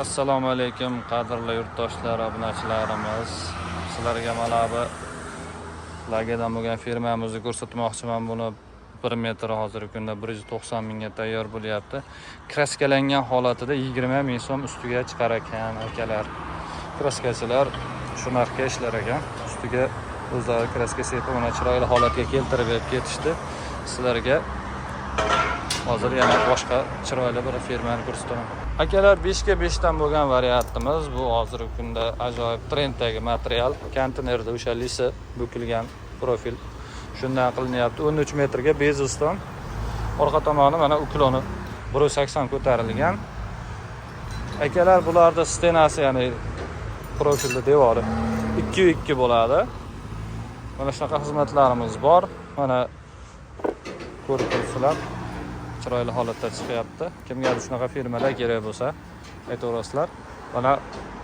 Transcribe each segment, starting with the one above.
Assalomu alaykum, qadrli yurtdoshlar, obunachilarimiz. Sizlarga mana bu lagadan bo'lgan firmamizni ko'rsatmoqchiman. Buni 1 metr hozirgi kunda 190 mingga tayyor bo'lyapti. Kraskalangan holatida 20 ming so'm ustiga chiqar ekan, akalar. Kraskachilar shu narxga ishlar ekan. Ustiga o'zlari kraska sepib, uni chiroyli holatga keltirib berib ketishdi. Sizlarga hozir yana boshqa chiroyli bir firmani ko'rsataman. Akalar, 5 ga 5 dan bo'lgan variantimiz bu hozirgi kunda ajoyib trenddagi material. Konteynerda o'sha лист i bukilgan profil. Shundan qilinyapti. 13 metrga без ustun. Orqa tomoni mana уклон i 180 ko'tarilgan. Akalar, bularda стена si, ya'ni profilli devori 2 2 bo'ladi. Mana shunaqa xizmatlarimiz bor. Mana ko'rib turibsizlar. Chiroyli holatda chiqyapti. Kimgadir shunaqa firmalar kerak bo'lsa, aytaverasizlar. Mana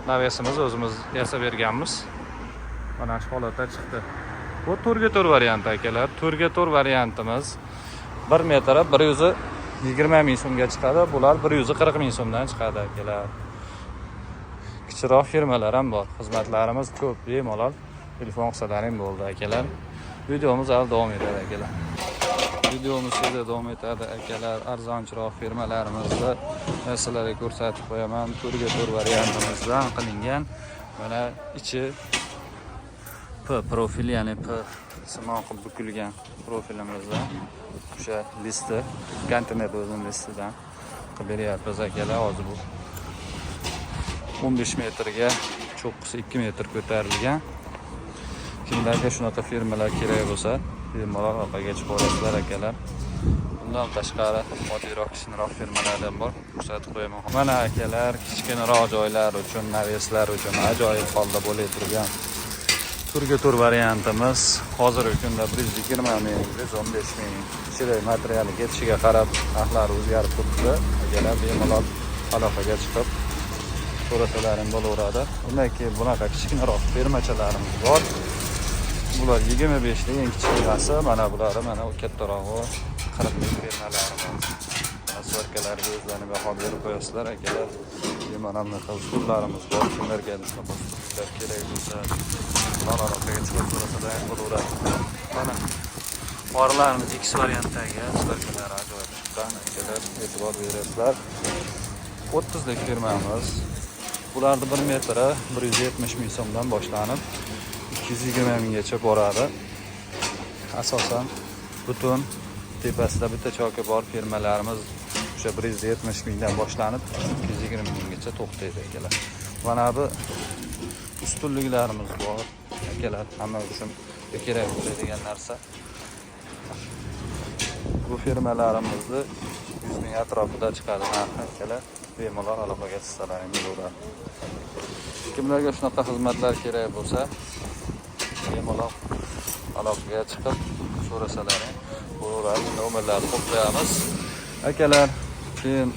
навес imiz o'zimiz yasab berganmiz. Mana shu holatda chiqdi. Bu 4 ga 4 varianti, akalar. 4 ga 4 variantimiz 1 metri 120 ming so'mga chiqadi. Bular 140 ming so'mdan chiqadi, akalar. Kichikroq firmalar ham bor. Xizmatlarimiz ko'p, bemalol telefon qilsalaring bo'ldi, akalar. Videomiz hali davom etadi, akalar. Videomiz yerda davom etadi, akalar. Arzonchiroq firmalarimizni sizlarga ko'rsatib qo'yaman. 4 ga 4 variantimizdan qilingan. Mana ichi P profil, ya'ni P simon qilib bukilgan profilimizda o'sha лист i konteyner o'zini лист idan qilib beryapmiz, akalar. Hozir bu 15 metrga cho'qqisi 2 metr ko'tarilgan. Kimlarga shunaqa firmalar kerak bo'lsa, bemalol aloqaga chiqaverasizlar, akalar. Bundan tashqari oddiyroq, kichkinaroq firmalar ham bor, ko'rsatib qo'yaman. Mana, akalar, kichkinaroq joylar uchun, навес lar uchun ajoyib holda bo'lay turgan 4 ga 4 variantimiz hozirgi kunda 120 ming, 115 ming. Ichida materiali ketishiga qarab narxlari o'zgarib turibdi, akalar. Bemalol aloqaga chiqib so'rasalaring bo'laveradi. Undan keyin bunaqa kichkinaroq firmachalarimiz bor. Bular 25lik eng kichkinasi. Mana bulari, mana u kattarog'i 40lik firmalarimiz. Mana сварка larga o'zlarini baho berib qo'yasizlar, akalar. Keyin mana bunaqa ustunlarimiz bor. Kimlarga shunaqa ustunlar kerak bo'lsa, bemalol aloqaga chiqib so'rasalar ham bo'laveradi. Mana oralarimiz X variantdagi, сварка lari ajoyib chiqqan, akalar, e'tibor berasizlar. 30lik firmamiz. Bularni 1 metri 170 ming so'mdan boshlanib 220 minggacha boradi. Asosan butun tepasida bitta choki bor firmalarimiz o'sha 170 mingdan boshlanib 220 minggacha to'xtaydi, akalar. Mana bu ustunliklarimiz bor, akalar, hamma uchun kerak bo'ladigan narsa. Bu firmalarimizni 100 ming atrofida chiqadi narxi, akalar. Bemalol aloqaga chiqsalaring bo'laveradi. Kimlarga shunaqa xizmatlar kerak bo'lsa, bemalol aloqaga chiqib so'rasalaring bo'laveradi. Nomerlarni qo'yib qo'yamiz, akalar. Keyin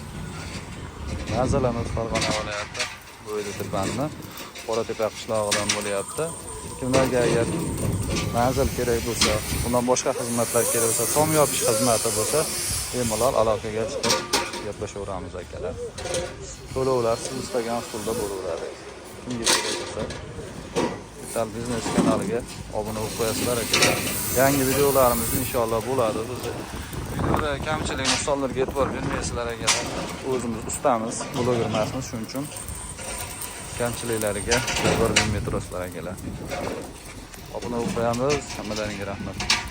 manzilimiz Farg'ona viloyati, Bo'yli tepani Qoratepa qishlog'idan bo'lyapti. Kimlarga agar manzil kerak bo'lsa, bundan boshqa xizmatlar kerak bo'lsa, tom yopish xizmati bo'lsa, bemalol aloqaga chiqib gaplashaveramiz, akalar. To'lovlar siz istagan usulda bo'laveradi. Kimga kerak bo'lsa, Vital Biznes kanaliga obuna bo'lib qo'yasizlar, akalar. Yangi videolarimiz inshaalloh bo'ladi. Bizni videoda kamchilik, nuqsonlarga e'tibor bermaysizlar, akalar. O'zimiz ustamiz, bloger emasmiz, shuning uchun kamchiliklariga e'tibor bermay turasizlar, akalar. Obuna bo'lib qo'yamiz. Hammalaringga rahmat.